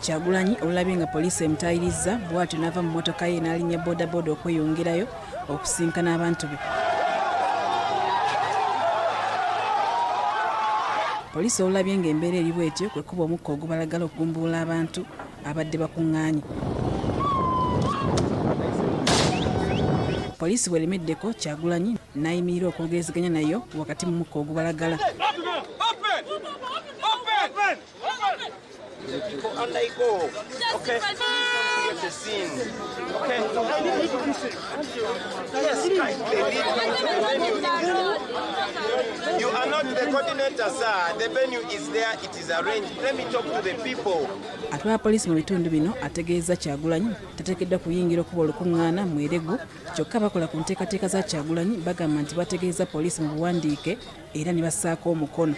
Kyagulanyi olulabye nga poliisi emutaayirizza bw'atyo n'ava mu mmotoka ye n'alinnya bodaboda okweyongerayo okusinkana abantu be. Poliisi olulabye ng'embeera eri bw'etyo kwe kuba omukka ogubalagala okugumbulula abantu abadde bakuŋŋaanye. Poliisi bw'eremeddeko Kyagulanyi n'ayimirira okwogerezeganya nayo wakati mu mukka ogubalagala. You are not the coordinator, sir. The venue is there, it is arranged. Let me talk to the people. Atwala poliisi mu bitundu bino ategeezza Kyagulanyi tateekeddwa kuyingira okuba olukuŋŋaana mu Eregu kyokka bakola ku nteekateeka za Kyagulanyi bagamba nti bategeezza poliisi mu buwandiike era ne bassaako omukono.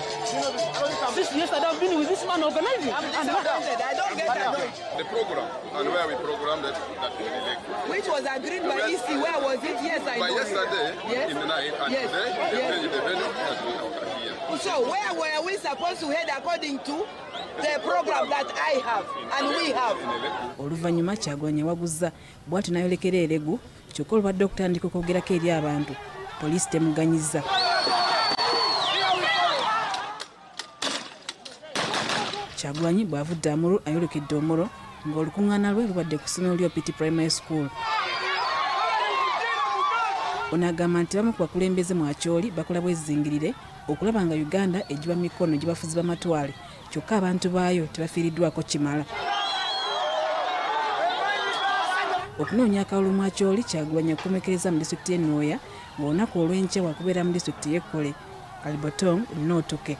Since yesterday I've been with this man organizing. I'm disappointed. I don't get annoyed. The program and where we programmed that, that we elect. Which was agreed by EC. Where was it? Yes, I By know. yesterday Yes. in the night and Yes. today, they Yes. changed the venue that we are here. So where were we supposed to head according to the program that I have and we have? Oluvannyuma Kyagulanyi yawaguzza bw'atyo n'ayolekera Eregu kyokka olubadde okutandika okwogerako eri abantu poliisi temuganyizza. Kyagulanyi bw'avudde Amuru ayolekedde Omoro ng'olukuŋŋaana lwe lubadde ku ssomero lya Opiti Primary School. Ono agamba nti abamu ku bakulembeze mu Acholi bakola bwezizingirire okulaba nga Uganda egiba mu mikono gy'abafuzi b'amatwale kyokka abantu baayo tebafiiriddwako kimala. Okunoonya akalulu mu Acholi, Kyagulanyi akukomekereza mu disitulikiti y'e Nwoya ng'olunaku olw'enkya wakubeera mu disitulikiti y'e Kole, Kalibotong n'Otuke.